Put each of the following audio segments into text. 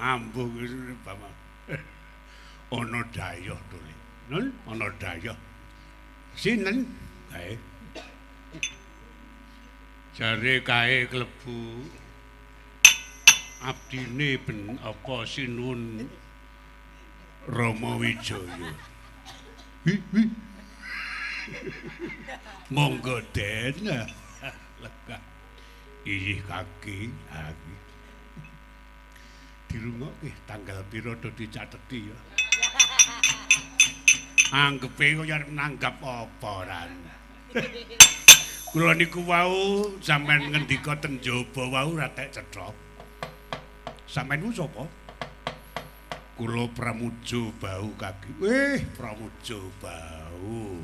Ambuh bapak. Ana dayoh tole. Nun, ana dayoh. Sinten? Kae. Jare kae klebu abdine ben apa sinuwun Rama Wijaya. Hi hi. Monggo Den. Lega. Iyih kaki aku. Dirungokke tanggal pira do dicateti ya. Anggepe kaya arep nanggap apa ran. Kula niku wau sampean ngendika ten jaba wau ra tek cetha. Sampeyan ku sapa? Kula Pramuja Bau kaki. Wih, Pramuja Bau.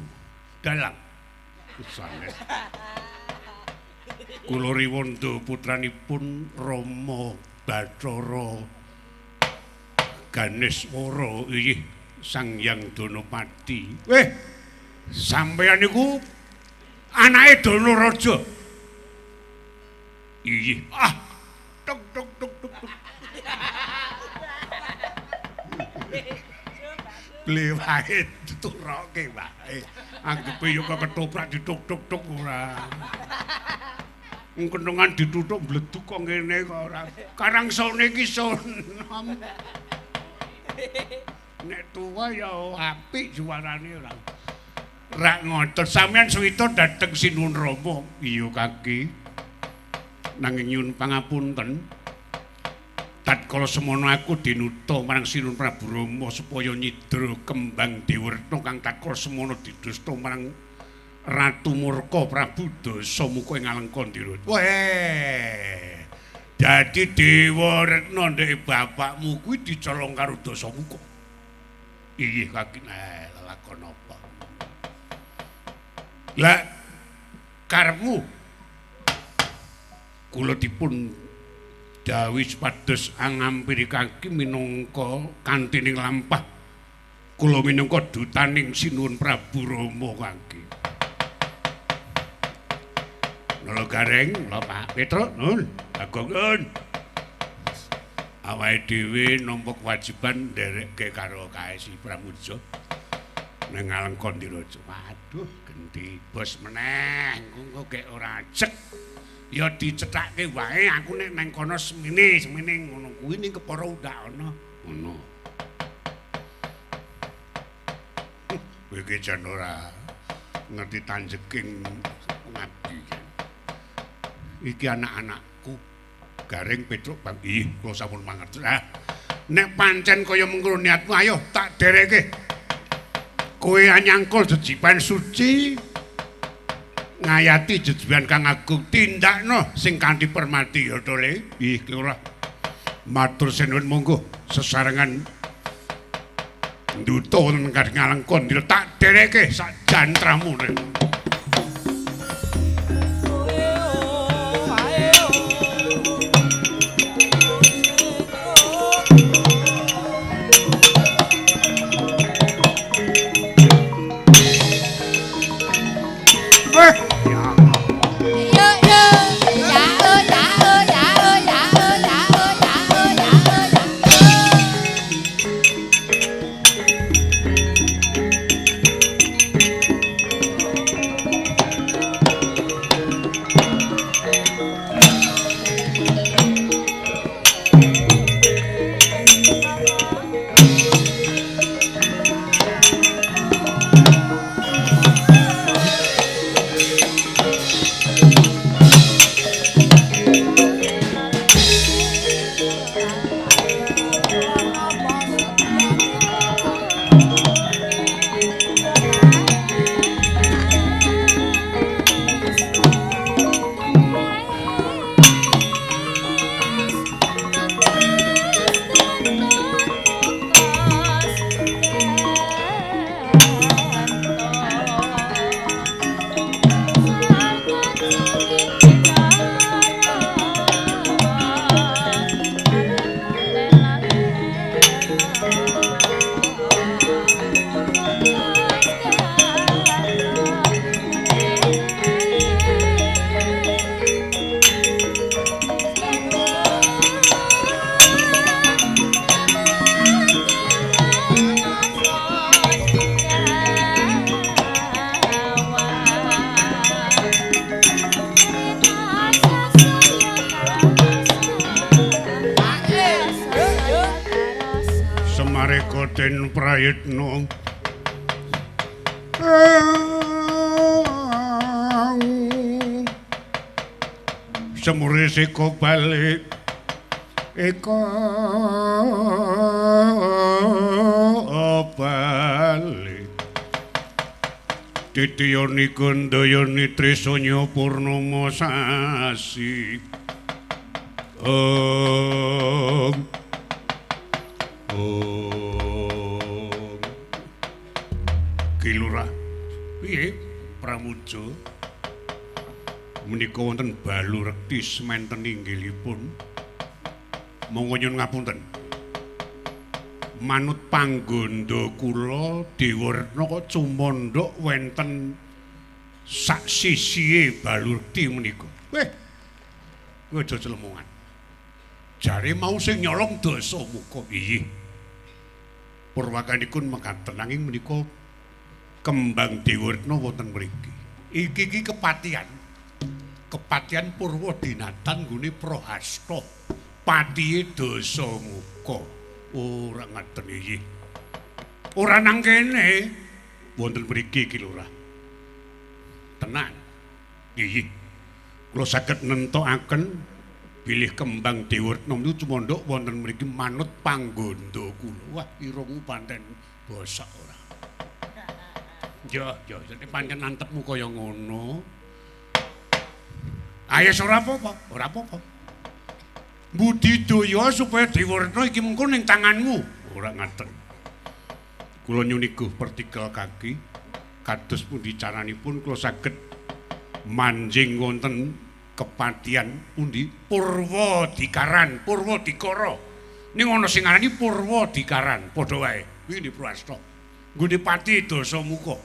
Dalang. Sanes. Kula Riwanda putranipun Rama Bathara Ganeswara inggih Sang Hyang Danapati. Wih, sampeyan niku anake Danaraja. Inggih. Ah, tuk tuk tuk tuk tuk. Blewae dituroke wae. Anggepe yo kok ketoprak dituk-tuk-tuk ora. Kentungan ditutuk bleduk kok ngene kok ora. Karangsane iki sonom. Nek tuwa ya apik suarane ora. Rak ngoten sampeyan suwita dhateng Sinuwun Rama. Iya kaki. Nanging nyuwun pangapunten. Tatkala semono aku dinuta marang Sinuwun Prabu Rama supaya nyidra kembang Dewaretna kang tatkala semono didusta marang Ratu Murka Prabu Dasamuka ing Alengka Ndira. Weh. Dadi Dewaretna ndek bapakmu kuwi dicolong karo Dasamuka. Inggih kaki lelakon apa? Lah karepmu kula dipun dawuhi supados angampiri kaki minangka kantining lampah kula minangka dutaning Sinuwun Prabu Rama kaki. Nala Gareng, lho Pak Petruk, nun, Bagong nun. Awake dhewe nampa kewajiban nderekke karo kae si Pramuja ning Alengka Ndiraja. Waduh, genti bos meneh, engko gek ora ajeg. Ya dicethake wae aku nek nang kono semene, semene ngono kuwi ning kepara ndak ana. Ngono. Kowe iki jan ora ngerti tanjeking ngabdi. Iki anak-anakku Gareng Petruk Bang. Ih, kula sampun mangertos. Ah, nek pancen kaya mengkono niatmu ayo tak dereke. Kowe anyangkul jejiban suci ngayati jejiban kang agung tindakno sing kanthi permati ya to Le. Ih, ora. Matur sinuwun monggo sesarengan nduta wonten Ngalengka Ndira tak dereke sak jantramu. Ngreka den prayitna. Semure seka balik eka balik Titiyoni Gandayani Trisanya Purnama sasi. Om Om Ki Lurah piye Pramuja menika wonten balu rekti sementen inggilipun. Monggo nyuwun ngapunten. Manut panggondo kula Dewarna kok cumandhak wonten sak sisihe balu rekti menika. Weh. Kowe aja celemongan. Jare mau sing nyolong Dasamuka. Inggih. Purwakanipun mekaten nanging menika kembang Dewarna wonten mriki. Iki iki kepatihan. Kepatihan Purwadinatan nggone Prahasta. Patihe Dasamuka. Ora ngaten iki. Ora nang kene. Wonten mriki Ki Lurah. Tenan. Inggih. Kula saged nentokaken bilih kembang Dewarna niku cumandhak wonten mriki manut panggondo kula. Wah, irungmu pancen bosok ora. Ya, ya, nek pancen antepmu kaya ngono. Ayo ora apa-apa, ora apa-apa. Budidaya supaya Dewarna iki mengko ning tanganmu. Ora ngaten. Kula nyuniguh pertikel kaki kados pundi caranipun kula saged manjing wonten kepatihan pundi Purwadikaran, Purwadikara. Ning ana sing ngarani Purwadikaran, padha wae. Kuwi di Prahasta. Nggone pati Dasamuka.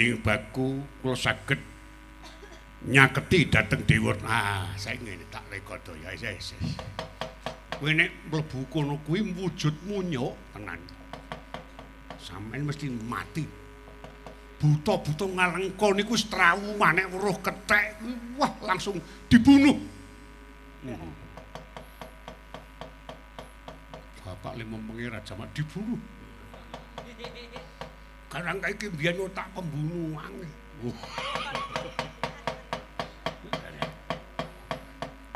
Ing baku kula saged nyaketi dhateng Dewarna. Ah, saiki ngene tak rekodaya. Wis. Kowe nek mlebu kono kuwi wujudmu nyuk tenan. Sampeyan mesti mati. Buta-buta ngalengka niku wis trauma nek weruh kethek, wah langsung dibunuh. Bapak le mempenge Raja Mak dibunuh. Karang kae iki mbiyen otak pembunuhan.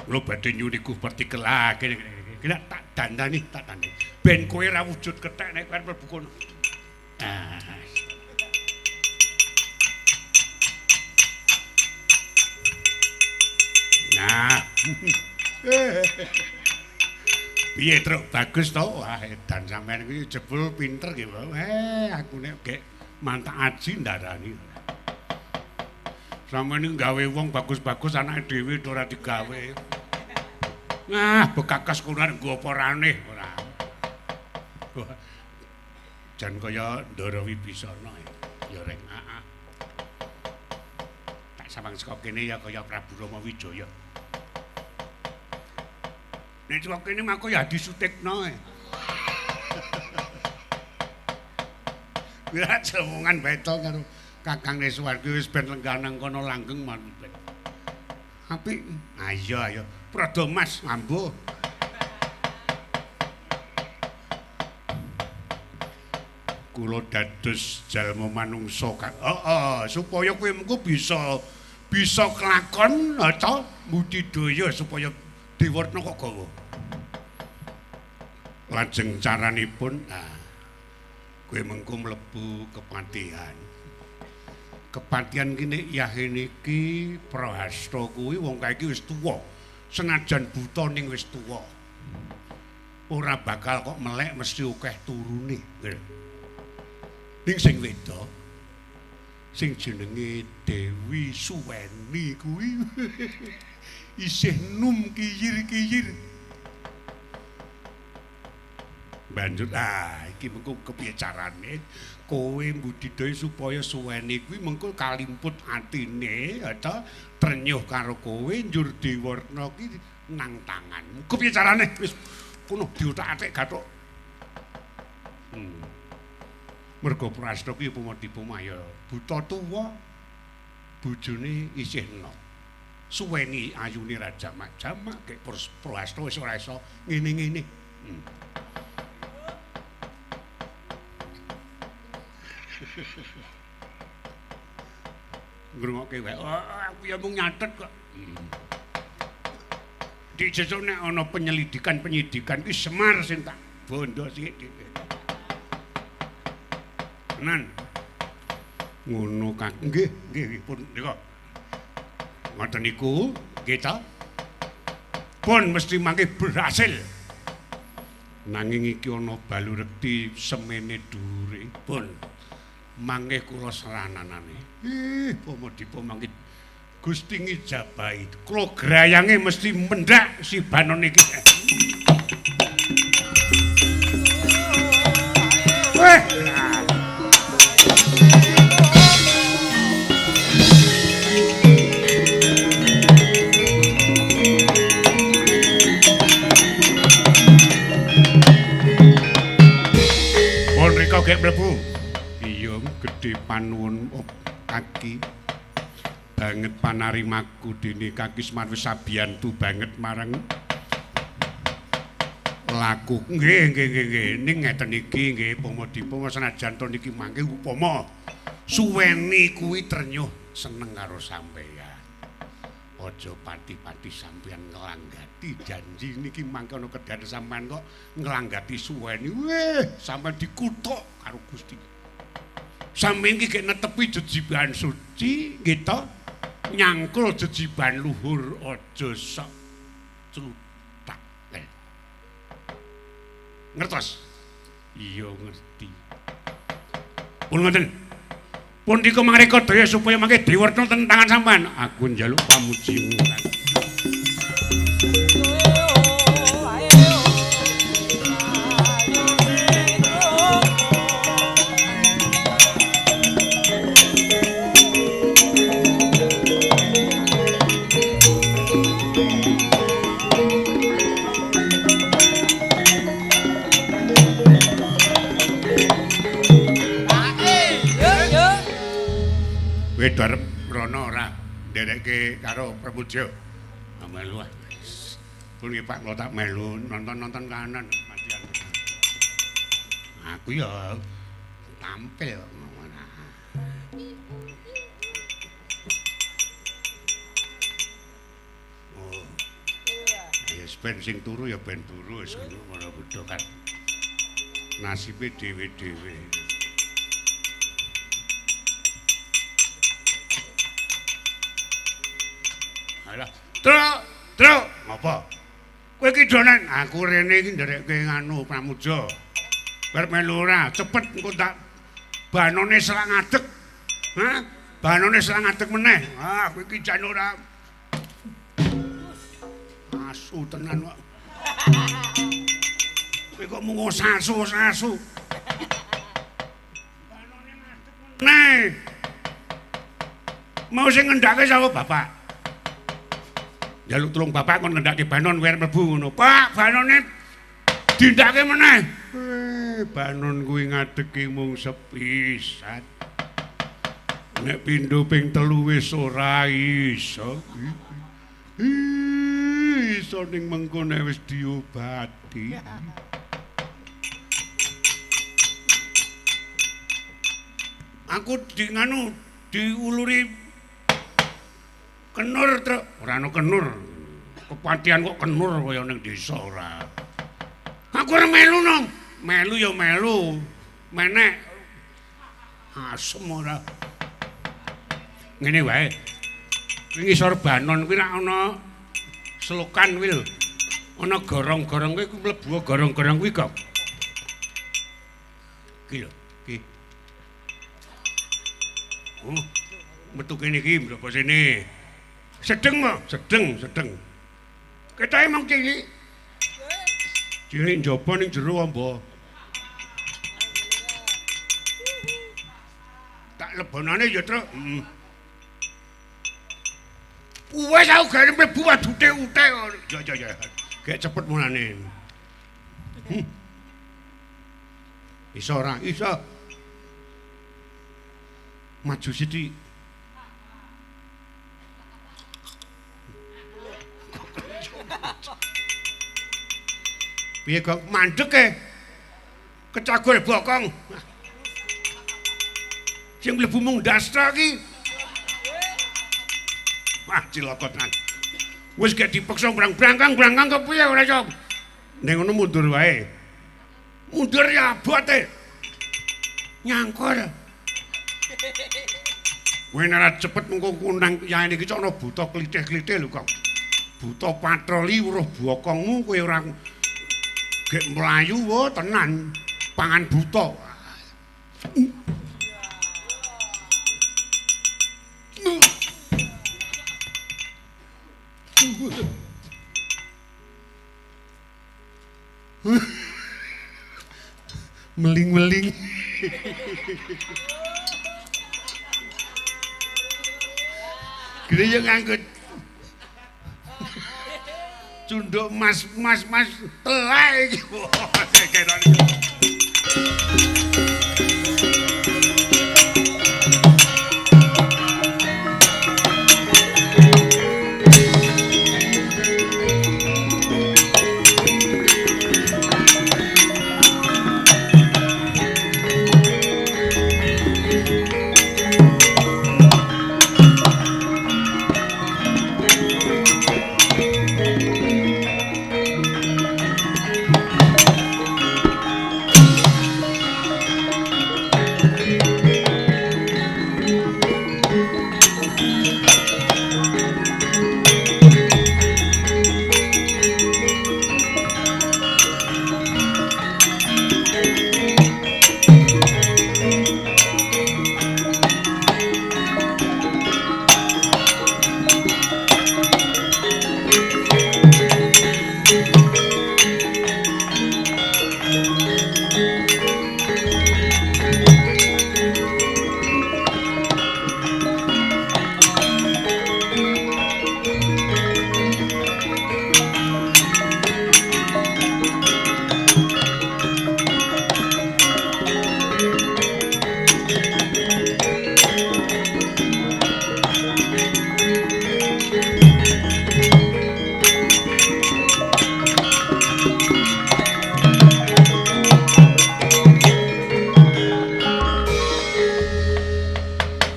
Kula badhe nyuniku partikel kene kene tak dandani, tak dandani. Ben kowe ora wujud kethek nek kowe mlebu kono. Ah. Nah. Piye Truk, bagus to? Wah, edan sampean kuwi jebul pinter nggih, Pak. Aku nek gek mantak aji ndarani. Sampeyan iki gawe wong bagus-bagus anake dhewe ora digawe. Nah, bekakas kono nggo apa rane ora. Jan kaya Ndara Wibisana ya reng. Heeh. Tak sawang saka kene ya kaya Prabu Rama Wijaya. Nek saka kene mako ya disutikno. Ya cemungan bae to karo Kakang Neswargi wis ben lenggah nang kono langgeng manut ben. Apik. Ayo ayo. Prada Mas ngambuh. Kula dados jalma manungsa heeh, supaya kowe mengko bisa kelakon ta budidaya supaya Dewarna kok gawa. Lajeng caranipun nah kowe mengko mlebu kepatihan. Kepatihan kene yahene iki Prahasta kuwi wong kae iki wis tuwa. Senajan buta ning wis tuwa. Ora bakal kok melek mesti akeh turune. Ning sing wedok sing jenenge Dewi Suweni kuwi isih num kiyir-kiyir. Banjur iki mengko kepiye carane kowe mbudidaya supaya Suweni kuwi mengko kalimput atine ta trenyuh karo kowe njur Dewarna ki nang tanganmu. Kepiye carane? Wis kono diothak-athik gathuk. Mergo Prahasta kuwi upama dipomah ya buta tuwa bojone isih enom. Suweni ayune Raja Mak-Jamak gek Prahasta wis ora iso ngene-ngene. Ngrungokke wae. Oh, aku ya mung nyatet kok. Dik sesuk nek ana penyelidikan penyidikan ki Semar sing tak bondo sithik. Tenan. Ngono Kang. Nggih, nggih pun nika. Ngoten niku nggih ta. Pun mesti mangke berhasil. Nanging iki ana balurekti semene dhuwure. Pun mangke kula serananane. Ih, Pomodipa mangke Gusti ngijabahi. Kula grayange mesti mendhak si Banon iki. Weh. Pun rika gek mlebu. Iya, gedhe panuwun kaki. Banget panarimaku dene kaki Semar wis sabiyantu banget marang laku. Nggih, nggih, nggih, nggih. Ning ngeten iki nggih Pomodipa senajan to niki mangke upama suweni kuwi trenyuh seneng karo sampeyan. Aja pati-pati sampeyan nglanggati janji niki mangke ana kedane sampeyan kok nglanggati suweni. Weh, sampeyan dikutuk karo Gusti. Sampeyan iki gek netepi jejiban suci nggih to? Nyangkul jejiban luhur aja sok cluthak. Ngertos? Iya ngerti. Pun ngoten. Pun dika mangreka daya supaya mangke diwerna ten tangan sampean. Aku njaluk pamujimu. Kowe arep rono ora nderekke karo Pramuja. Melu ah. Pun nggih Pak, kula tak melu nonton-nonton kanan matian. Aku ya tampil ngono. Oh. Ya ben sing turu ya ben turu wis ngono bodho kan. Nasibe dhewe-dhewe. Alah, Truk, Truk, ngopo? Kowe iki donan, aku rene iki nderekke nganu Pramuja. Arep melu ora, cepet engko tak banone selak ngadeg. Hah? Banone selak ngadeg meneh. Ah, kowe iki jan ora asu tenan kok. Kowe kok mung sasu-sasu. Banone ngadeg meneh. Mau sing ngendhake sapa bapak? Njaluk tulung bapak kon ngendhake banon kowe arep mlebu ngono. Pak, banone dindhake meneh. Banon kuwi ngadegi mung sepisan. Nek pindho ping 3 wis ora iso. Iso ning mengko nek wis diobati. Aku di nganu diuluri kenur, Truk. Ora ana kenur. Kepatihan kok kenur kaya ning desa ora. Aku ora melu nang. Melu ya melu. Menek asem ora. Ngene wae. Kuwi ngisor banon kuwi rak ana selokan kuwi lho. Ana gorong-gorong kuwi mlebu gorong-gorong kuwi kok. Iki lho, iki. Oh, metu kene iki mlebu sene. Sedeng mo, sedeng, sedeng. Ketoke mung cilik. Cilik njaba ning jero amba. Tak lebonane ya, Truk. Heeh. Wes aku gak mlebu wadute utek. Ya ya ya. Gek cepet mulane. Iso ora? Iso. Maju sithik. Piye kok mandek e? Kecagol bokong. Sing mlebu mung dastra iki. Wah, cilaka tenan. Wis gek dipeksa brang-brangkang-brangkang kepiye ora iso. Ning ngono mundur wae. Mundur ya abote. Nyangkul. Kowe nek cepet mengko kunang yaene iki ana buta klithih-klithih lho kok. Buta patroli weruh bokongmu kowe ora gek mlayu wo tenan pangan buta. Meling-meling. Gede yo nganggo cunduk mas mas mas telek iki.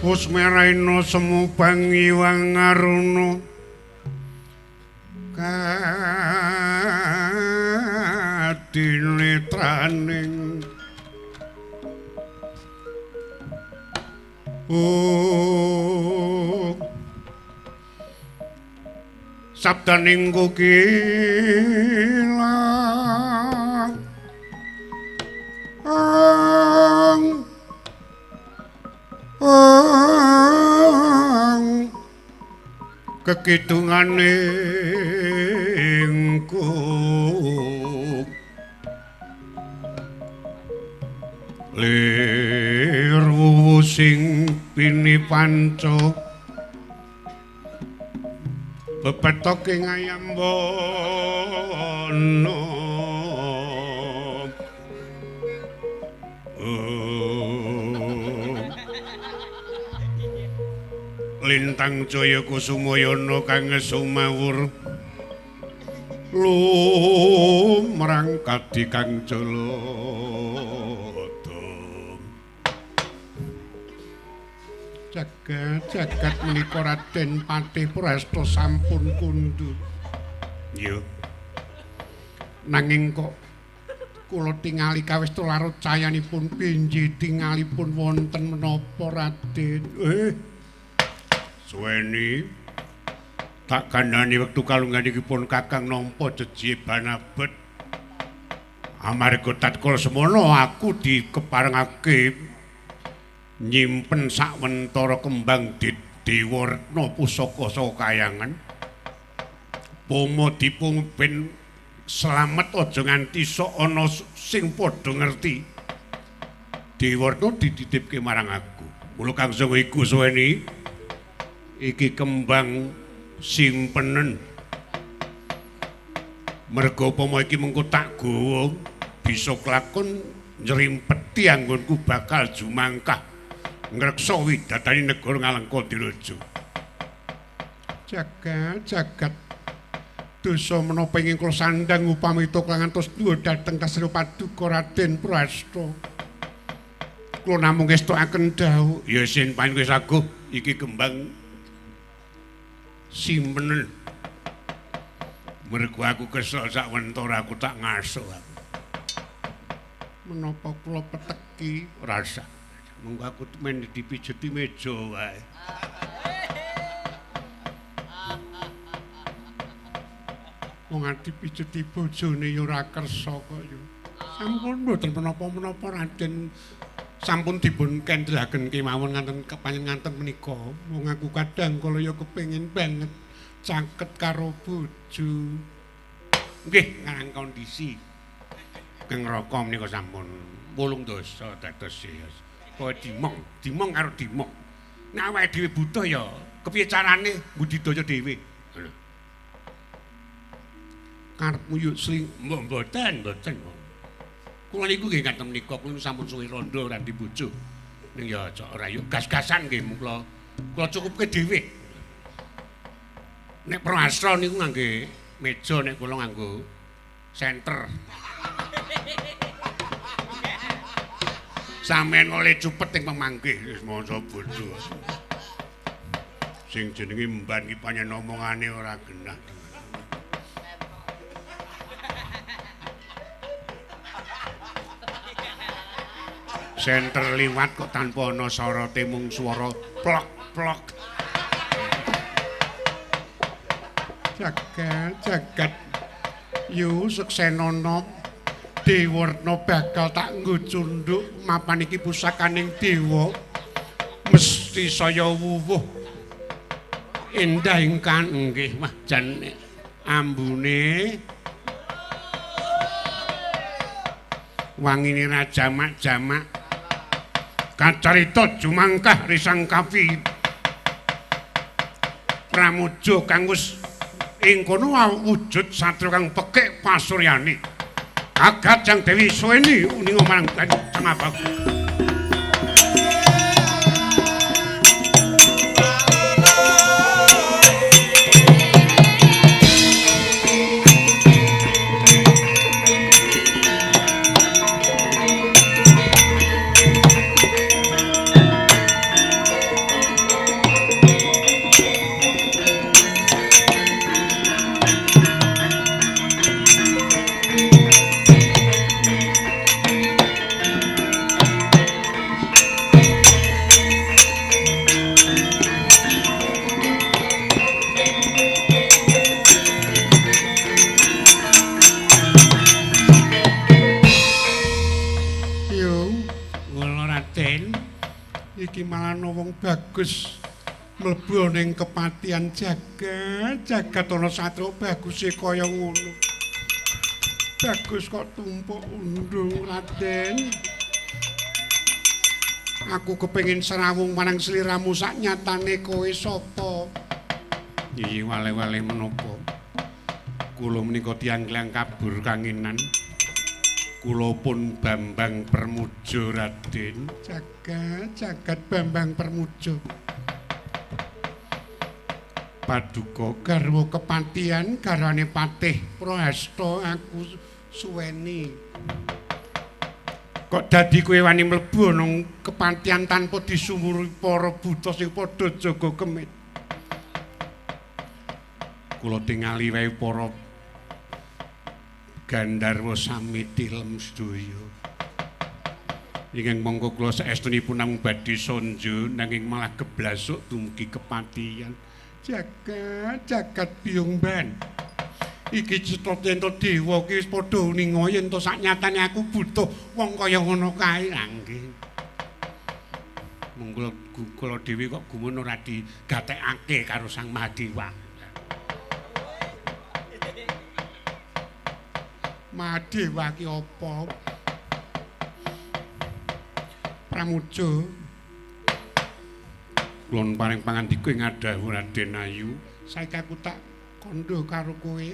Usmeraina semubang iwang aruna kadinetraning oh sabdaning kukila ang ang kekidungane ingkung lir wuwu sing pinipanca bepethok ing ayambono. Lintang Jaya Kusumayana kang sumawur lumrang kadi kang jalada. Jagat jagat menika Raden Patih Prasta sampun kundhut. Iya. Nanging kok kula tingali kawista larut cayanipun pinji tingalipun wonten menapa Raden? Suweni tak kandhani wektu kalungganipun Kakang nampa jeje banabet. Amarga tatkala semono aku dikeparengake nyimpen sawentara kembang Dewa Retna pusaka saka kayangan. Pomo dipung ben slamet aja nganti sok ana sing padha ngerti. Dewa Retna dititipke marang aku. Mula Kang Sanga iku suweni iki kembang simpenen. Merga upama iki mengko tak gawa bisa kelakon nyrimpeti anggonku bakal jumangkah ngreksa widatane negara Ngalengka Diraja. Jagat jagat Dosa menapa ingkang kula sandhang upami kula ngantos duwa dhateng kasri paduka Raden Prasta. Kula namung ngestokaken dawuh. Ya sin pancen wis aguh iki kembang simpen. Mergo aku kesel sak wentor aku tak ngaso. Menapa kula peteki rasa. Mengko aku men dipijeti meja wae. Wong dipijeti bojone ya ora kersa kok ya. Sampun mboten menapa-menapa Raden. Sampun dipun kendelaken kemawon nganten kepanjenengan menika. Wong aku kadang kala ya kepengin banget caket karo bojo. Nggih, ngarang kondisi Kang Raka menika sampun 8 dasa dados ya. Kaya dimong, dimong karo dimong. Nek awake dhewe buta ya kepiye carane budidaya dhewe. Ngono. Karepmu yuk sling mboten, mboten. Kula niku nggih ngaten menika kula sampun suwe rondo ora di bojo. Ning ya aja ora yuk gas-gasan nggih mung kula kula cukupke dhewe. Nek prastra niku ngangge meja, nek kula nganggo senter. Sampeyan oleh cupet ing pemanggih wis maca bojo. Sing jenenge mban iki pancen omongane ora genah. Senter liwat kok tanpa ana sorote mung swara plok-plok. Jagat jagat yu suksenana Dewarna bakal tak nggo cunduk mapan iki pusakaning dewa mesti saya wuwuh endah ingkang nggih wah jan ambune wangine raja jamak-jamak kacarita jumangkah risang kapi Pramuja kang wis ing kono wujud satria kang pekik pasuryane Kagat Jang Dewi Suweni uninga marang Kang Abang. Bagus mlebu ning kepatihan jagat jagat ana satria baguse kaya ngono. Bagus kok tumpuk undung Raden. Aku kepengin srawung marang sliramu sak nyatane kowe sapa? Iki wale-wale menapa? Kula menika tiyang kliyang kabur kanginan. Kula pun Bambang Permuja Raden. Jagat jagat Bambang Permuja. Paduka garwa kepatihan garwane Patih Prahasta aku suweni. Kok dadi kowe wani mlebu nang kepatihan tanpa disumuri para buta sing padha jaga kemit. Kula tingali wae para Gandharwa sami tilem sedaya. Ingkang mongko kula saestunipun namung badhe sonjo nanging malah keblasuk dumugi kepatihan. Jagat jagat biyung ban. Iki cetha yen to dewa ki wis padha uninga yen to sak nyatane aku butuh wong kaya ngono kae. Lah nggih. Mung kula dhewe kok gumun ora digatekake karo Sang Mahadewa. Mahadewa ki apa? Pramuja. Kula paring pangandika ing adhawuh Raden Ayu, saiki aku tak kandha karo kowe.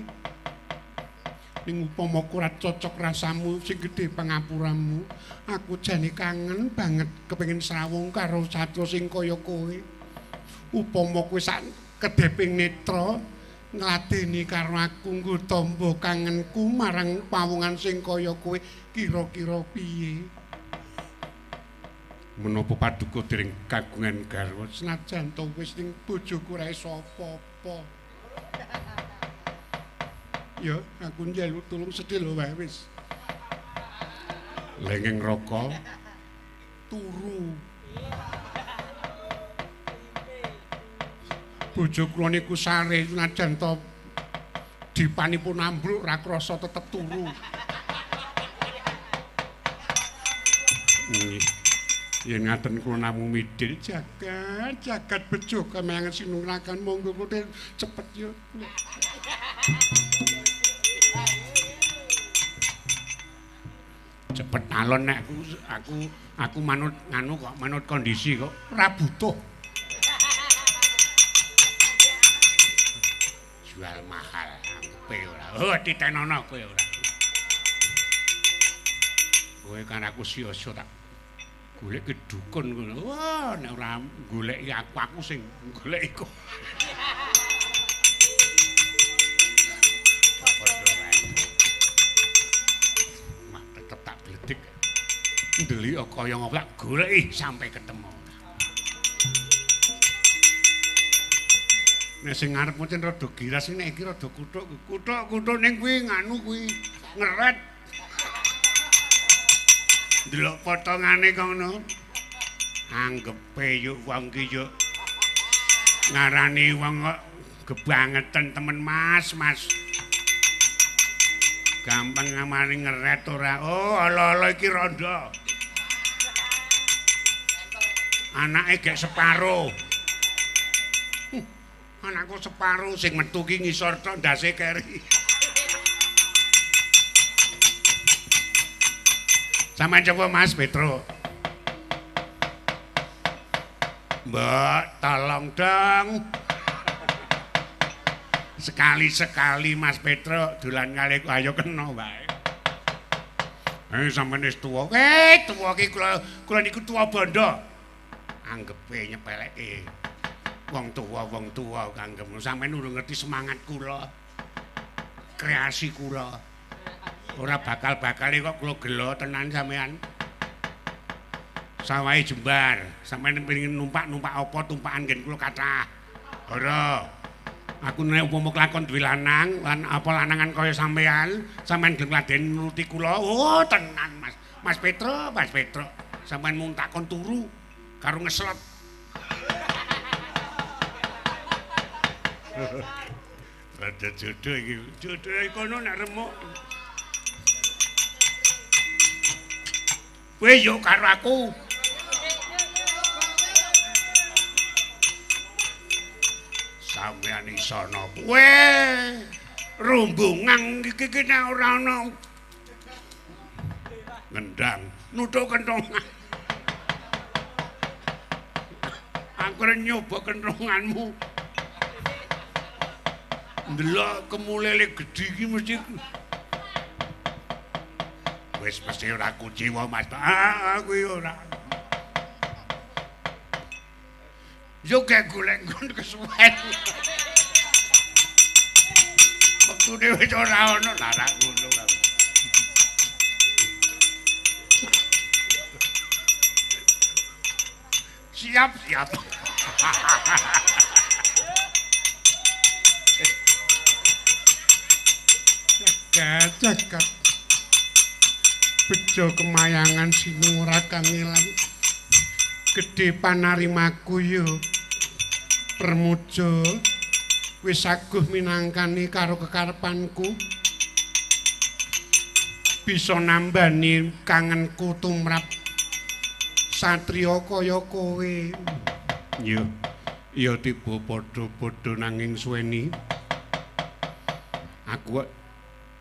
Ning upama ora cocok rasamu sing gedhe pangapuramu, aku jane kangen banget kepengin srawung karo satria sing kaya kowe. Upama kowe sak kedheping netra, Ngladeni karo aku nggo tamba kangenku marang pawongan sing kaya kowe kira-kira piye? Menapa paduka dereng kagungan garwa senajan to wis ning bojoku ora iso apa-apa. Ya, aku njaluk tulung sedhela wae wis. Lengeng roko turu. Bojo kula niku sare senajan to dipanipun ambruk ra krasa tetep turu. Nggih. Yen ngaten kula namung midhil jagat jagat bejo kamayangan sinungrakan monggo kula cepet yo. Cepet alon nek aku manut nganu kok, manut kondisi kok ora butuh. Jual mahal anggepe ora. Oh titenono kowe ora. Kowe kan aku sia-sia tak golek ke dukun ngono. Wah, nek ora goleki aku sing golek iku. Mah tetep tak bledek. Ndelik kaya ngopo tak goleki sampai ketemu. Nek sing ngarep pancen rada giras nek iki rada kuthuk, kuthuk-kuthuk ning kuwi nganu kuwi ngeret. Ndelok potongane kok ngono. Anggepe yuk wong ki yuk ngarani wong kok gebangeten temen Mas, Mas. Gampang ngamari ngeret ora. Oh, ala-ala iki rondo. Anake gek separo. Anakku separo sing metu ki ngisor tok ndase keri. Sampeyan coba Mas Petro. Mbak, tolong dong. Sekali-sekali Mas Petro dolan kali ayo kena wae. Sampeyan wis tuwa. Tuwa ki kula niku tuwa bondo. Anggepe nyepeleke. Wong tuwa kanggem. Sampeyan urung ngerti semangat kula. Kreasi kula. Ora bakal-bakale kok kula gelo tenan sampean. Sawahe jembar, sampean pengin numpak-numpak apa tumpakan nggen kula kathah. Ora. Aku nek upama kelakon duwe lanang, lan apa lanangan kaya sampean, sampean gelem ngladeni nuruti kula. Oh, tenan Mas. Mas Petro, Mas Petro. Sampean mung takon turu karo ngeslot. Rada jodoh iki. Jodoh kono nek remuk. Kowe yo karo aku. Sampeyan iso napa? Kowe rombongan iki ki nek ora ana ngendang, nuthuk kentongan. Aku nyoba kentonganmu. Ndelok kemulele gedhi iki mesti wis mesti ora kuciwa Mas. Ah, kuwi ora. Yo gek golek nggon kesuwen. Wektune wis ora ana larak ngono. Siap, siap. Jagat, jagat. Bejo kemayangan sinura kangelan. Gedhe panarimaku yo. Permuja wis aguh minangkani karo kekarepanku. Bisa nambani kangenku tumrap satriya kaya kowe. Iya. Iya tiba padha-padha nanging suweni. Aku kok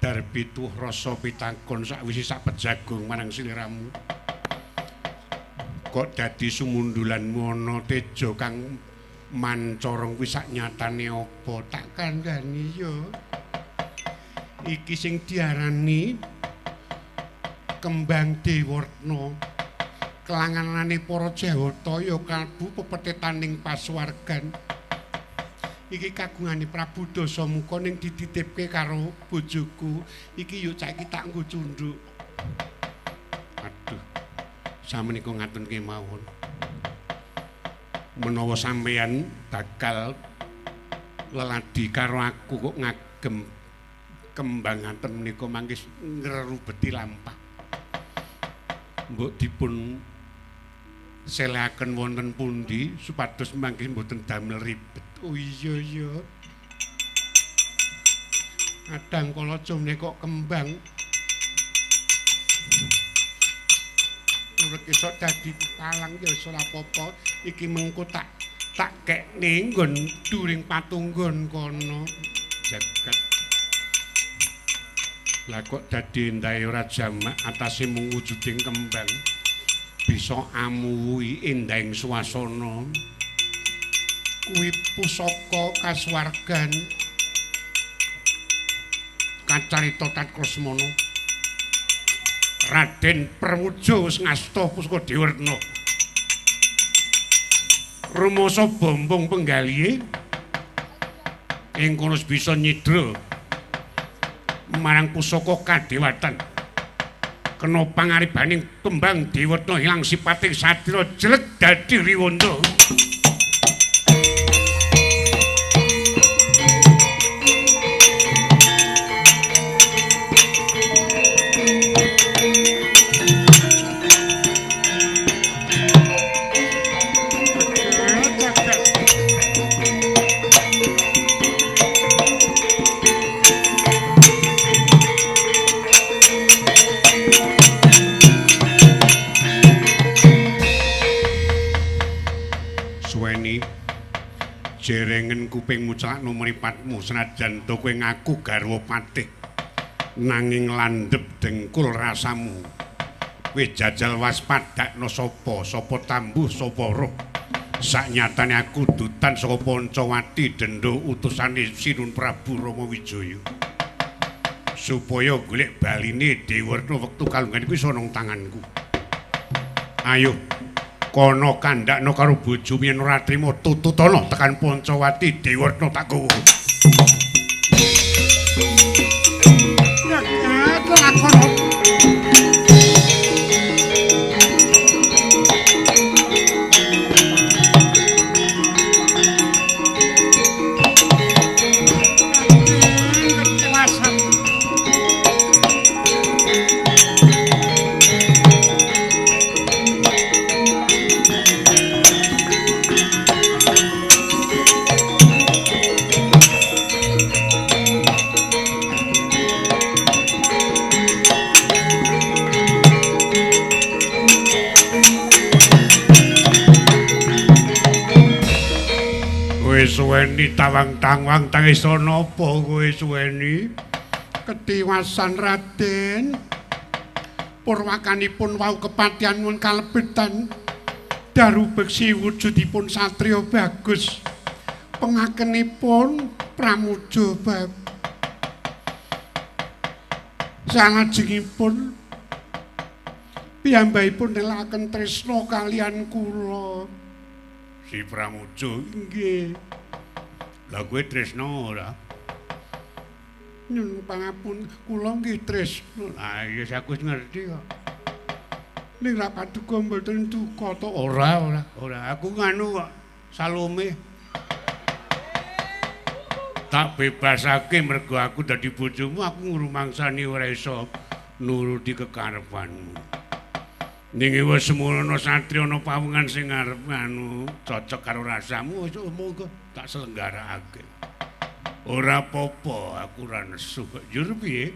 darbi tuh rasa pitakon sakwise sak pejagung marang sliramu. Kok dadi sumundulanmu ana teja kang mancorong kuwi sak nyatane apa? Tak kandhani ya. Iki sing diarani kembang Dewarna. Kelanganane para Jawata ya kalbu pepetetaning pasuwargan. Iki kagungane Prabu Dasamuka ning dititipke karo bojoku. Iki yo cah iki tak nggo cundhuk. Aduh. Samenika ngaten kemawon. Menawa sampeyan bakal leladi karo aku kok ngagem kembang ngaten menika mangke ngrerubeti lampah. Mbok dipun selehaken wonten pundi supados mangke mboten damel ribet. Oh iya iya. Kadang kala jomne kok kembang. Urek iso dadi palang ya wis ora apa-apa. Iki mengko tak kekne nggon during patunggon kono. Jagat. Lah kok dadi endahe ora jamak atase mung wujuding kembang. Bisa amuwi endahing swasana. Kuwi pusaka kasuwargan kacarita Tatklasmana. Raden Pramuja wis ngasta pusaka Dewarna. Rumasa bombong penggalihe ing kono bisa nyidra marang pusaka kadewatan. Kena pangaribaning kembang Dewarna ilang sipating satria jelek dadi riwanda. Jerengen kupingmu celakno mripatmu senajan to kowe ngaku garwa patih nanging landhep dengkul rasamu. Kowe jajal waspadakno sapa sapa tambuh sapa roh. Saknyatane aku dutan saka Pancawati dendha utusane Sinun Prabu Rama Wijaya supaya golek baline Dewarna wektu kalunggan iku iso nang tanganku. Ayo kono kandhakno karo bojomu yen ora trima tututana tekan Pancawati Dewarna tak gowo. Ya lakono. Suweni tawang-tawang tangis napa kowe suweni? Ketiwasan Raden. Purwakanipun wau kepatihan mun kalebetan daru beksi wujudipun satriya bagus. Pengakenipun Pramuja bab. Salajengipun piyambakipun nelaken tresna kalian kula. Si Pramuja nggih. Lah kowe tresna ora? Nyuwun pangapun kula nggih tresna. Lah iya aku wis ngerti kok. Ning ra paduka mboten duka to? Ora, ora, ora. Aku nganu kok Salome. Tak bebasake mergo aku dadi bojomu, aku ngrumangsani ora iso nuruti kekarepanmu. Ning wis semono satriya ana pawungan sing arep anu cocok karo rasamu, wis monggo tak selenggarakake. Ora apa-apa, aku ora nesu kok. Jur piye?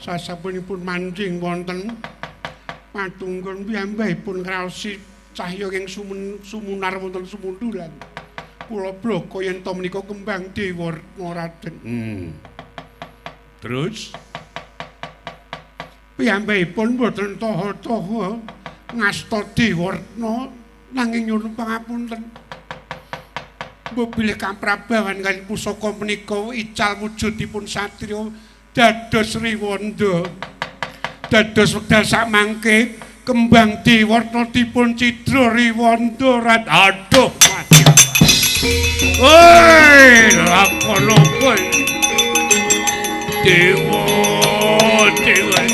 Sasampunipun manjing wonten patunggon piyambakipun ngraosi cahya ing sumunar wonten sumundulan. Kula blaka yen to menika kembang Dewarna Raden. Terus piyambakipun boten taha-taha ngasta Dewarna nanging nyuwun pangapunten. Mbok bilih kaprabawan kaliyan pusaka menika ical wujudipun satriya dados riwanda. Dados wekdal samangke kembang Dewarna dipun cidra riwanda. Aduh mati. Oi, lakon apa? Dewa, dewa.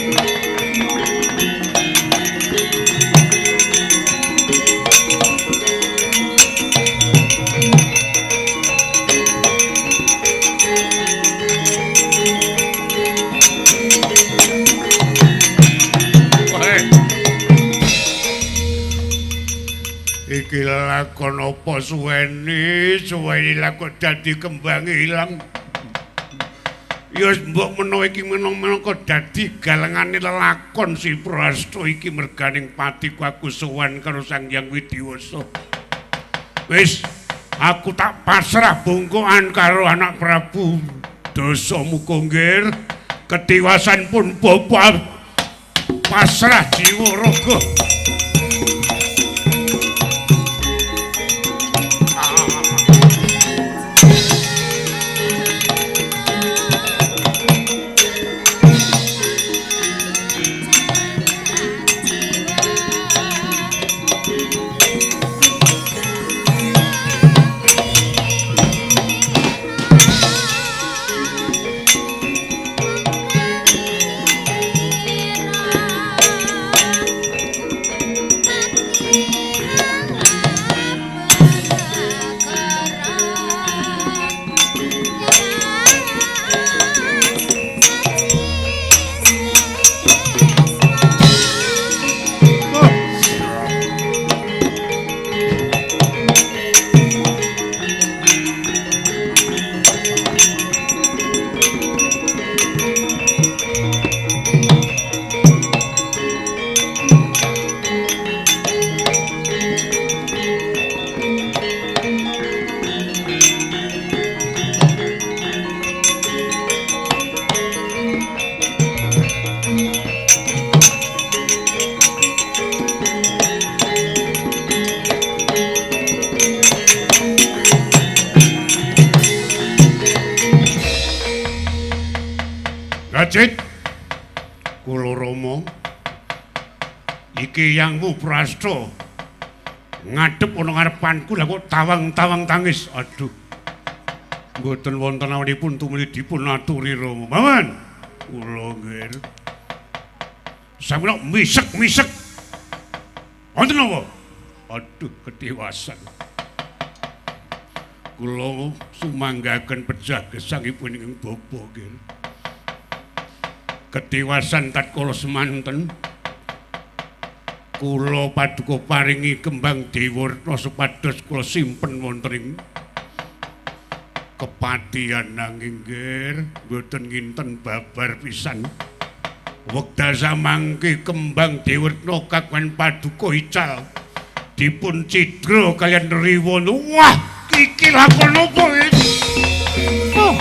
Iki lakon apa suweni, suweni lakon dadi kembang ilang. Ya mbok menawa iki menawa dadi galengane lelakon si Prasto iki merganing patiku aku sowan karo Sang Hyang Widiwasa. Wis, aku tak pasrah bungkukan karo anak Prabu Dasamuka nggir. Ketiwasan pun bapa pasrah jiwa raga. Rajit, kula Rama, iki yangmu Prasto ngadep ana ngarepanku lha kok tawang-tawang tangis. Aduh, mboten wonten awanipun tumuli dipun aturi Rama. Paman, kula nggih. Sampeyan misek-misek. Wonten napa? Aduh, ketiwasan. Kula sumanggaken pejah gesangipun ing bapa nggih. Ketiwasan tatkala semanten kula paduka paringi kembang Dewarna supados kula simpen wonten ing kepatihan nanging nggih mboten nginten babar pisan. Wekdal samangke kembang Dewarna kagungan paduka ical dipun cidra kaliyan Riwana. Wah, iki lakon apa iki? Oh.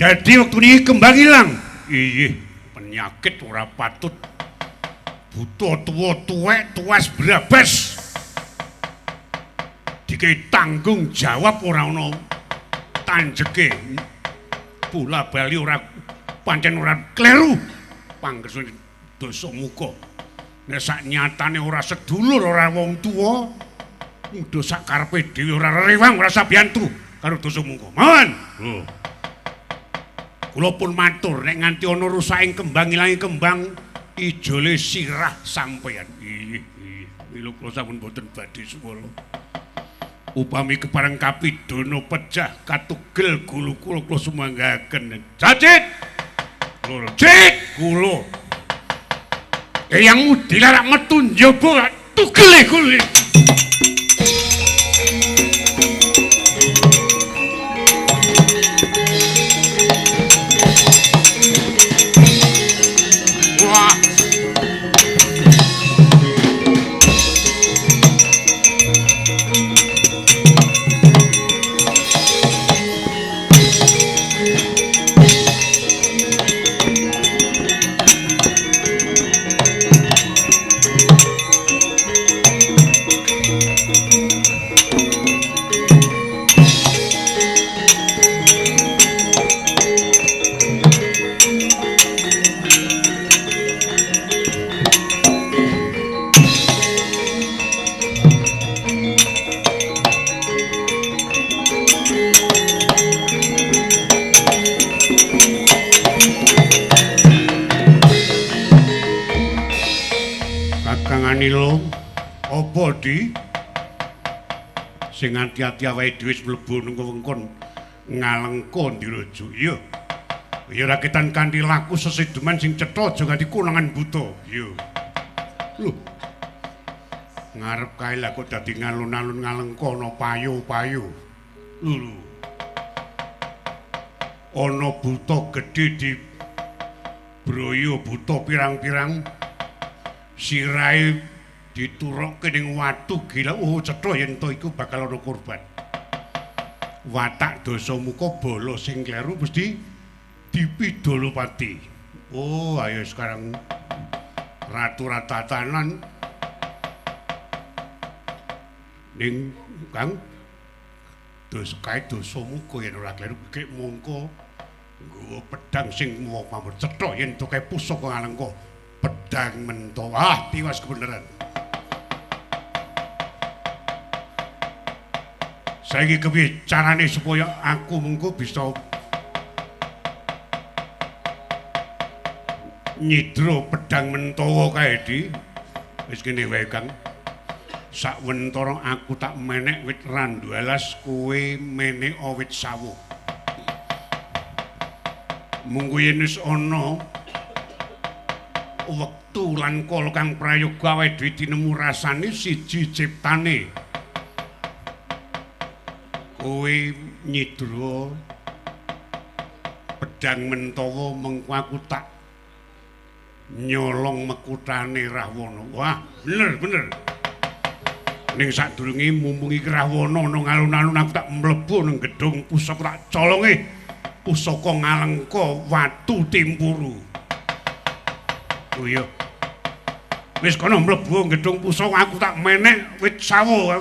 Dadi wektu niki kembang ilang. Iya, penyakit ora patut. Buta tuwa tuwek tuas brabas. Dikei tanggung jawab ora ana tanjeke. Bola bali ora pancen ora kleru. Panggesane Dasamuka. Nek sak nyatane ora sedulur ora wong tuwa, muda sak karepe dhewe ora rewang ora sabiyantu karo Dasamuka. Mawon. Oh. Kula pun matur nek nganti ana rusaking kembang ilange kembang ijole sirah sampeyan. Inggih, inggih. Mila kula sampun boten badhe swara. Upami kepareng kapidana pejah katugel gulu kula kula sumanggaken. Cacit. Loro. Cit kula. Eyangmu dilarak metu njaba tugele gulu. Kakang Anila, apa di? Sing ati-ati awake dhewe wis mlebu nang wewengkon Ngalengka Ndiraja. Iya. Ya rakitan kanthi laku sesideman sing cetha aja nganti konangan buta. Iya. Lho. Ngarep kae lah kok dadi ngalun-alun Ngalengka ana payu-payu. Lho lho. Ana buta gedhe di broyo buta pirang-pirang sirahe diturokke ning watu gila. Oh cetha yen to iku bakal ana korban. Watak Dasamuka bala sing kleru mesti dipidolopati. Oh ayo sekarang ratu ratatanan ning Kang dos kae Dasamuka yen ora kleru gek mongko nggawa pedang sing mawa pamur. Cetha yen to kae pusaka Ngalengka pedang Mentawa. Ah tiwas kebenaran. Saiki kepiye carane supaya aku mengko bisa nyidra pedang Mentawa kae di? Wis kene wae Kang. Sakwentara aku tak menek wit randu alas, kowe menek wit sawo. Munggo yen wis ana wektu lan kala kang prayoga awake dhewe tinemu rasane siji ciptane. Kowe nyidra pedang Mentawa, mengko aku tak nyolong mekutane Rahwana. Wah, bener bener. Ning sadurunge mumpung iki Rahwana ana alun-alun aku tak mlebu nang gedhong pusaka tak colonge pusaka Ngalengka watu timpuru. Oh iya. Wis kono mlebu gedhong pusaka aku tak menek wit sawo.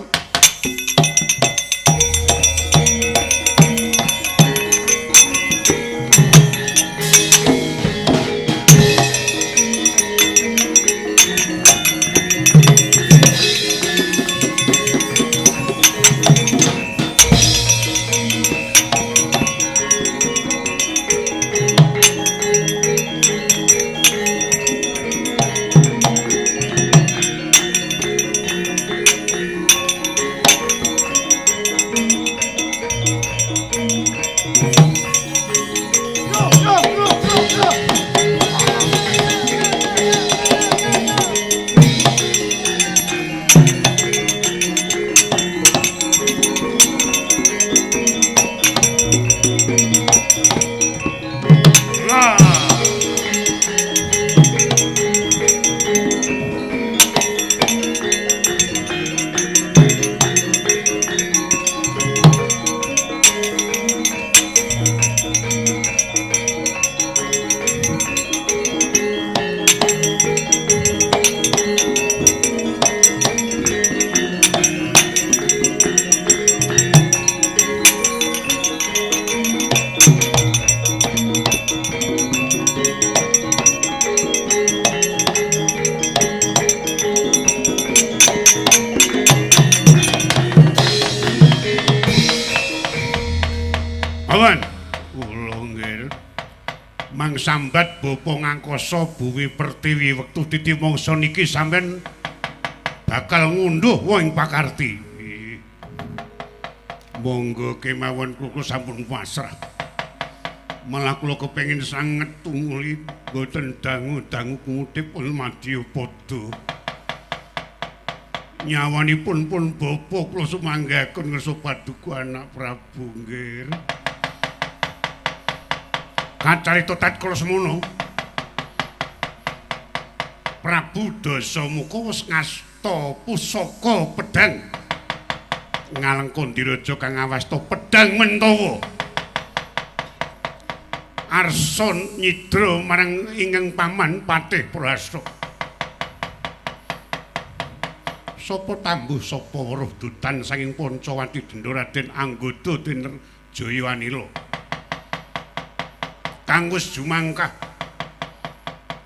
Sambat bapa ngangkasa buwi pertiwi wektu titi mangsa niki sampean bakal ngunduh wong pakarti. Monggo kemawon kula sampun pasrah. Malah kula kepengin sanget tunguli mboten dangu-dangu kutip madya padha. Nyawanipun pun bapa kula sumanggaken ngersa paduka anak Prabu nggih. Kacarita tatkala semono Prabu Dasamuka wis ngasta pusaka pedang Ngalengka Ndiraja kang awasta pedang Mentawa. Arsa nyidra marang ingkang paman Patih Prahasta. Sapa tambuh sapa weruh dutan saking Pancawati Denda Raden Anggada den Jaya Anila. Kang wis jumangkah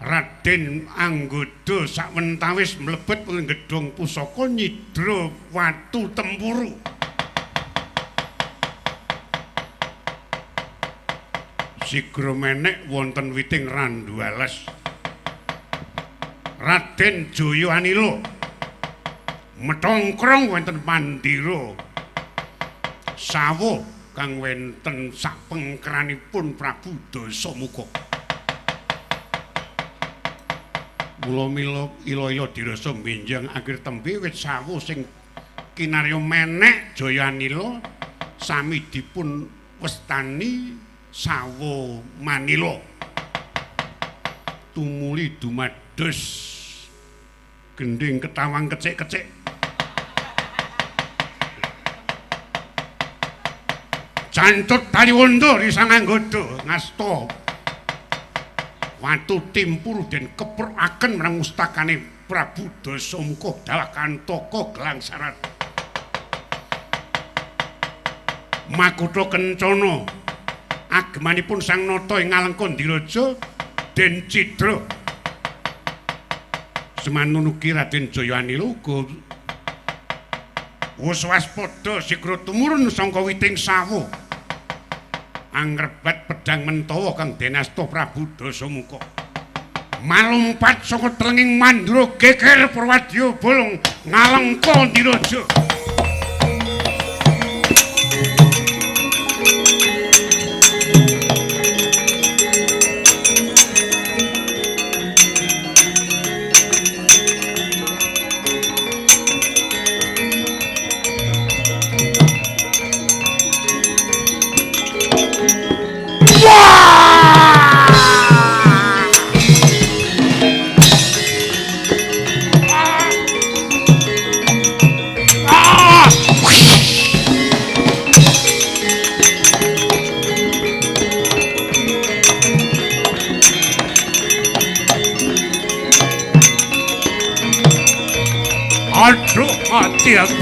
Raden Anggada sakwentawis mlebet ing gedhong pusaka nyidra watu tempuru. Sigra menek wonten witing randu alas. Raden Jaya Anila metongkrong wonten mandira sawuh kang wonten sapengkeranipun Prabu Dasamuka. Mula mila ila-ila dirasa benjang akhir tembe wit sawuh sing kinarya menek Jaya Anila sami dipun wastani Sawo Manila. Tumuli dumados gendhing ketawang kecik-kecik. Cancut taliwondo risang anggoda ngasta watu timpur den keprokaken marang mustakane Prabu Dasamuka dawah kantaka gelang sarat. Makutha kencana agemanipun Sang Nata ing Alengka Ndiraja den Cidra. Semanten ugi Raden Jaya Anila uga wis waspada sigra tumurun sangka witing sawuh angrebat pedang mentawa kang denasta Prabu Dasamuka. Malumpat saka telenging mandura geger Purwadya bolong ngalengka Ndiraja. Aduh, mati aku.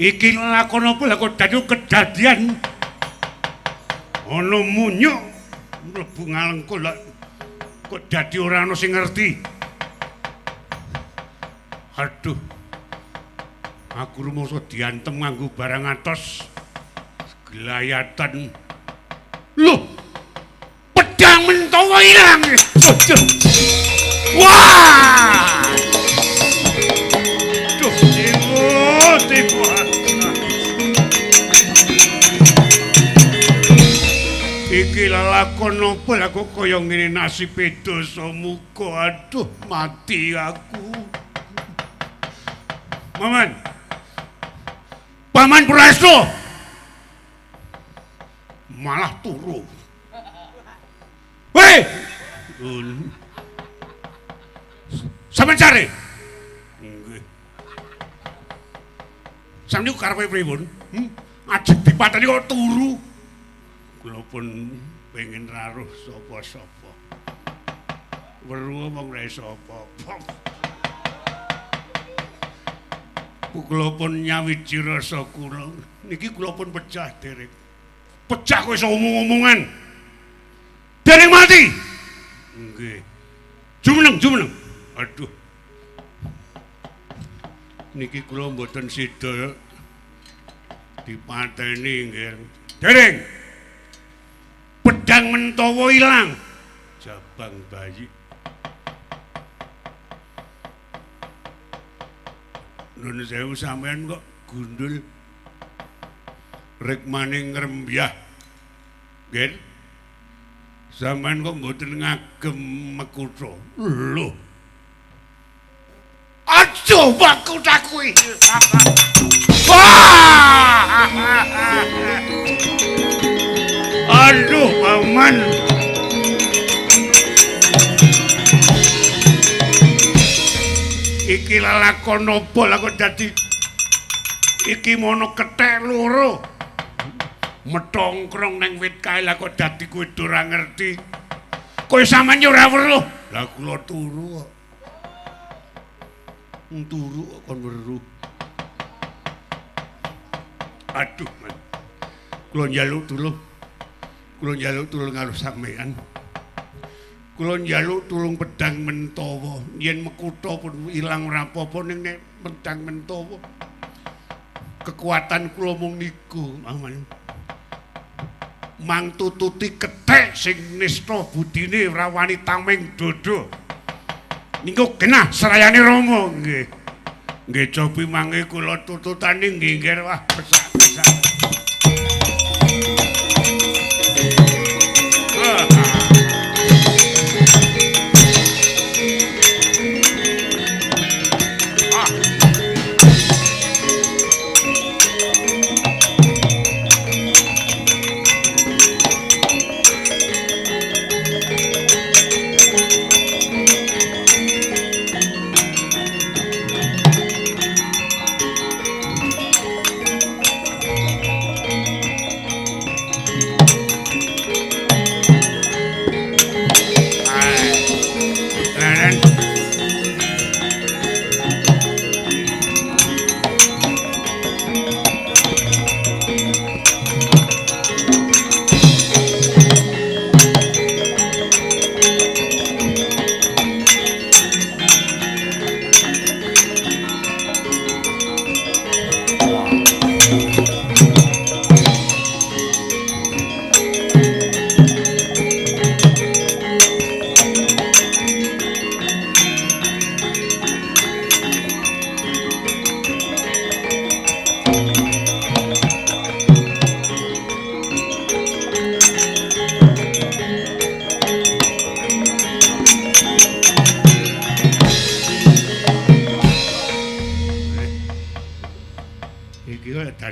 Iki lakon apa lah kok dadi kedadian ana munyuk mlebu ngalengka lha kok dadi ora ana sing ngerti. Aduh, aku rumangsa diantem nganggo barang atos gelayatan. Loh, pedang mentawa ilang. Wah, duh, tipu. Iki lakon apa lah kok kaya ngene nasibe Dasamuka. Aduh, mati aku. Paman. Paman Purasto. Malah turu. Weh. Sampeyan cari. Nggih. Sampeyan niku karepe pripun? Ajeg dipateni kok turu. Kula pun pengen raruh sapa-sapa. Weruh wong ora iso apa-apa. Kula pun nyawiji rasa kula. Niki kula pun pecah dereng. Pecah kok iso omong-omongan. Dereng mati. Nggih. Jumeneng, jumeneng. Aduh. Niki kula mboten sida dipateni nggih. Dereng. Pedang mentawa ilang. Jabang bayi. Nun sewu sampean kok gundul rikmane ngrembyah. Nggih. Sampean kok mboten ngagem mekutha. Lho. Aja makutha kuwi. Wah! Aduh, paman. Iki lakon apa lah kok dadi iki mono kethek loro. Metongkrong nang wit kae lah kok dadi kowe ora ngerti. Kowe sampeyan yo ora weruh. Lah kula turu kok. Turu kok kon weruh. Aduh, man. Kula njaluk tulung. Kula njaluk tulung karo sampean. Kula njaluk tulung pedang mentawa. Yen mekutha pun ilang ora apa-apa ning nek pedang mentawa. Kekuatan kula mung niku, Paman. Mang tututi kethek sing nista budine ora wani tameng dodo. Niku genah serayane Rama nggih. Nggih cobi mangke kula tututane nggih nggih wah besak-besak.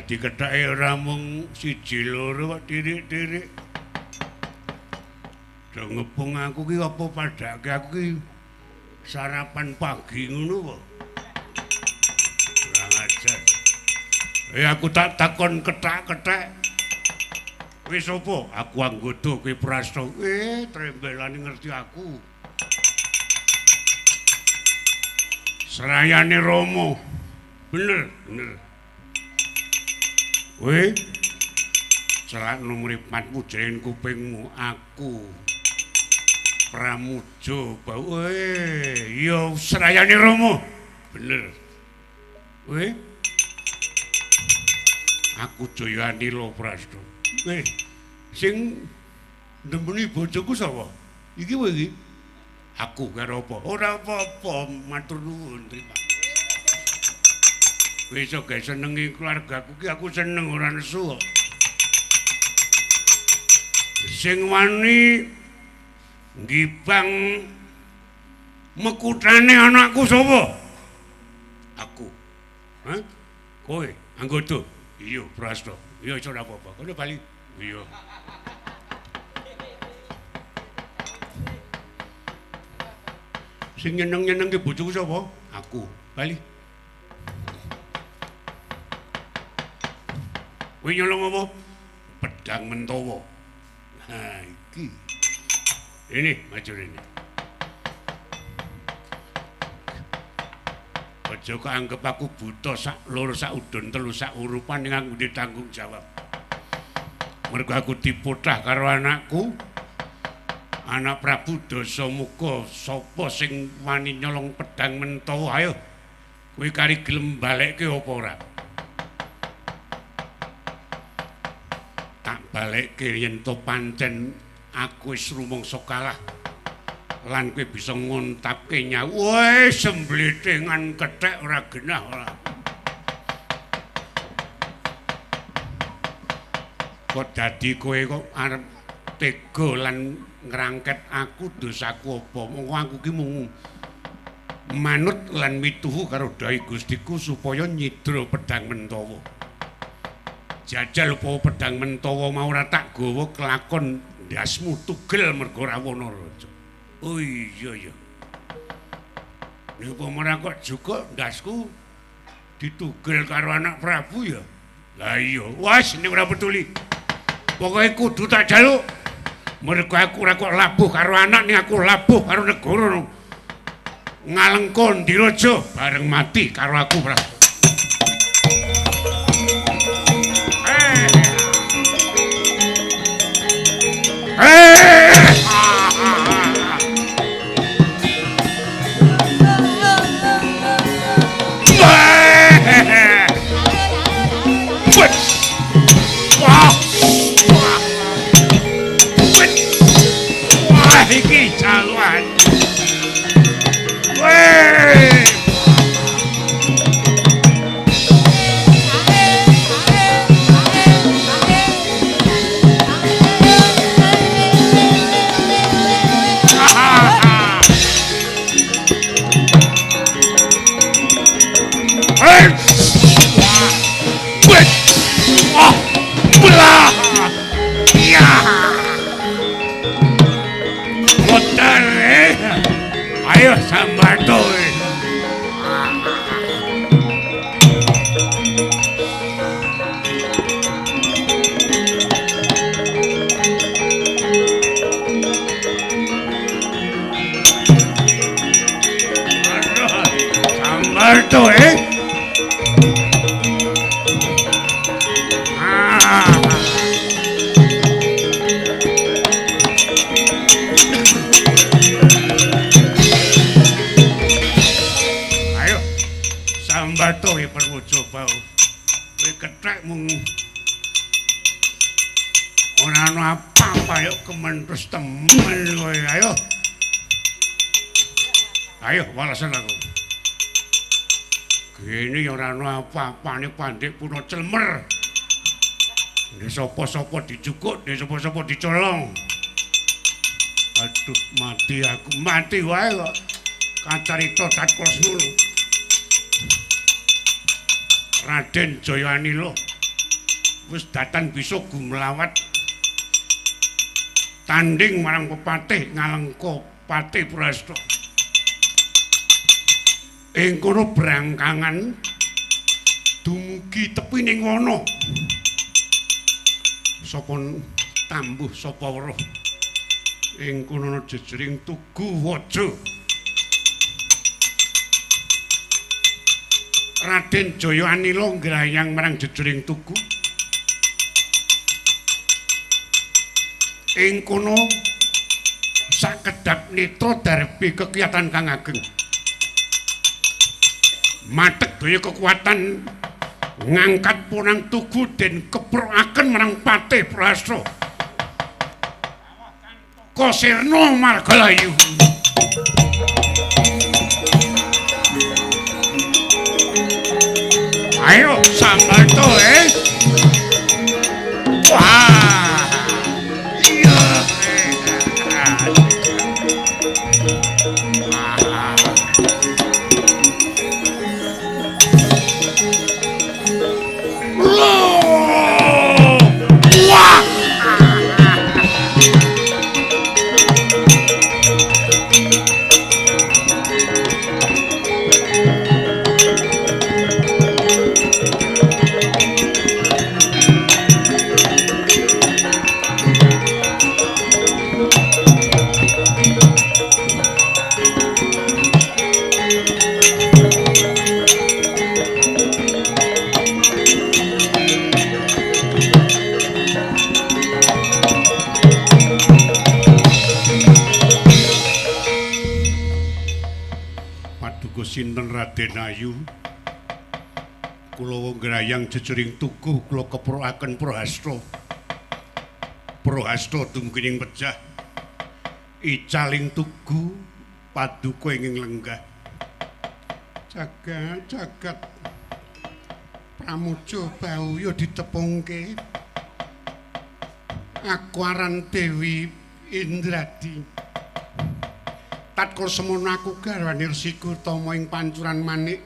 Dikethake ora mung siji loro kok tirik-tirik. Do ngepung aku ki apa padake aku ki sarapan pagi ngono apa? Kurang ajar. Aku tak takon kethak-kethek. Wis apa? Aku anggota kowe Prasto. Trembelane ngerti aku. Serayane Rama. Bener, bener. Kowe celakno mripatmu jreng kupingmu aku Pramuja bau. Ya serayane Rama. Bener. Kowe aku Jayanila Prasto. Kowe sing ndemeni bojoku sapa? Iki kowe iki? Aku karo apa? Ora apa-apa, matur nuwun terima. Wis iso gawe senengi keluargaku ki aku seneng ora nesu kok. Sing wani nggibang mekutane anakku sapa? Aku. Hah? Kowe anggota? Iya, Prasto. Iya iso ora apa-apa. Kono bali. Iya. Sing nyeneng-nyenengke bojoku sapa? Aku. Bali. Kowe nyolong apa? Pedang mentawa. Nah, iki. Ini maju ini. Aja kok anggep aku buta sak loro sak udun telu sak urupan ning aku ditanggung jawab. Mergo aku dipotah karo anakku. Anak Prabu Dasamuka, sapa sing wani nyolong pedang mentawa? Ayo. Kowe kari gelem balekke apa ora? Tak balekke yen to pancen aku wis rumangsa kalah lan kowe bisa ngontapke nyawa. Weh, sembletengan kethek ora genah ora. Kok dadi kowe kok arep tega lan ngrangket aku, dosaku apa? Monggo aku ki mung manut lan mituhu karo dawuh Gustiku supaya nyidra pedang mentawa. Jajal apa pedang mentawa mau ora tak gawa kelakon ndasmu tugel mergo Rawana raja. Oh iya ya. Nek ora kok juga ndasku ditugel karo anak Prabu ya. Lah iya, wis nek ora peduli. Pokoke kudu tak jaluk. Mergo aku ora kok labuh karo anak ning aku labuh karo negara. Ngalengka Ndiraja bareng mati karo aku Prabu. Ora ana apa-apa yo kementus temen kowe. Ayo. Ayo walesan aku. Gene ya ora ana apa-apane pandhek puna celmer. Nek sapa-sapa dijukuk, nek sapa-sapa dicolong. Aduh, mati aku, mati wae kok. Kacarita tatkala semono. Raden Jaya Anila wis datan bisa gumlawat tanding marang pepatih ngalengka Patih Prasta. Ing kono brangkangan dumugi tepining wana. Sapa tambuh sapa weruh. Ing kono ana jejering tugu waja. Raden Jaya Anila ngrayang marang jejering tugu. Ing kono sakedhap netra darbi kekiyatan kang ageng. Matek daya kekuatan ngangkat punang tugu den keprokaken marang Patih Prasta. Kosirna margalayu. Ayo sambalto Wah. Iya. Wah. Sinten Raden Ayu? Kula wong ngrayang jejering tugu kula keprokaken Prahasta. Prahasta dumugi ing pejah. Icaling tugu paduka ing lenggah. Jagat jagat Pramuja Bauya ditepungke. Aku aran Dewi Indradi. Tatkala semono aku garwane Resi Gotama ing pancuran manik,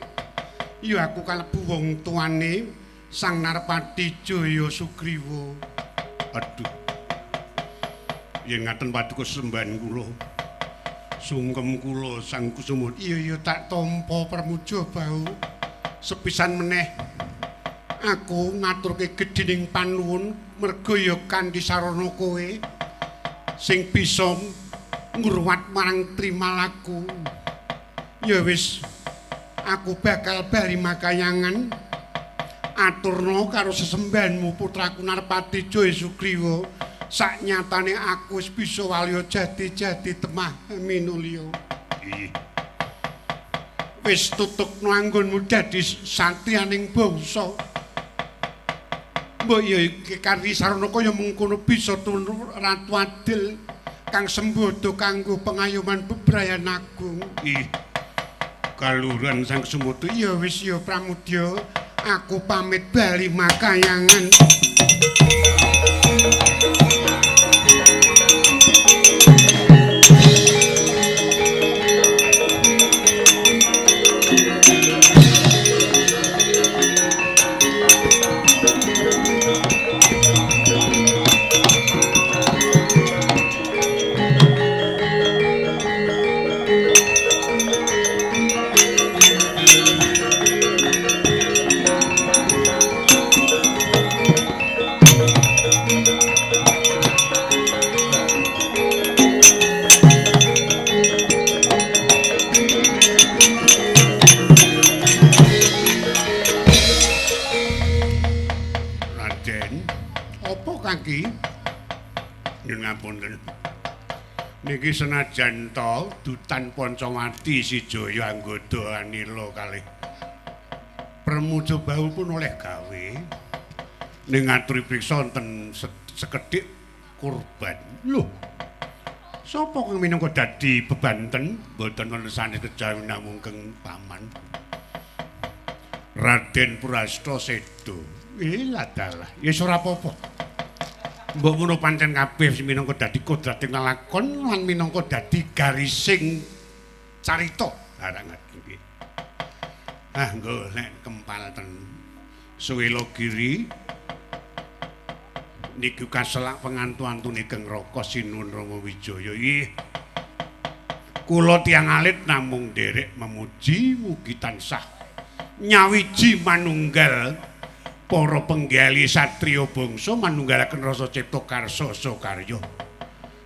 ya aku kalebu wong tuane Sang Narpati Jaya Sugriwa. Aduh. Yen ngaten paduka sembahan kula. Sungkem kula Sang Kusuma. Iya ya tak tampa Pramuja Bau. Sepisan meneh aku ngaturke gedhening panuwun merga ya kanthi sarana kowe sing bisa ngruwat marang trimalaku. Ya wis, aku bakal bali makayangan aturna karo sesembahanmu putraku Narpati Jaya Sugriwa. Saknyatane aku wis bisa walya jati-jati temah minulya. Wis tutukno anggonmu dadi satriyaning bangsa. Mbok ya iki kanthi sarana kaya mengkono bisa tunu Ratu Adil kang sembodo kanggo pengayoman bebrayan agung. Ih. Kaluhuran Sang Sumutu. Ya wis ya Pramudya, aku pamit bali makayangan. Niki senajan to dutan Pancawati si Jaya Anggada Anila kalih Pramuja Bahu pun oleh gawe ning ngaturi priksa wonten sekedhik kurban. Lho. Sapa kang minangka dadi bebanten? Mboten wonten sanes kejawi namung keng paman. Raden Purasta sedo. Ladalah. Ya wis ora apa-apa. Mbok ngono pancen kabeh sing minangka dadi kodrating lakon lan minangka dadi garising carita. Arangat iki. Ah, nggo nek kempal ten Suwilagiri niku kaselak pengantu-antune Keng Raka Sinuwun Rama Wijaya. Ih. Kula tiyang alit namung nderek memuji mugi tansah nyawiji manunggal para penggali satriya bangsa manunggalaken rasa cipta karsa sakarya.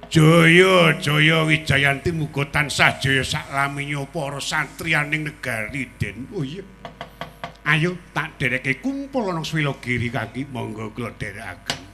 Jaya jaya Wijayanti muga tansah jaya saklaminya para satriyaning negari Den. Oh iya. Ayo tak dereke kumpul ana Swilagiri kaki monggo kula dherekaken.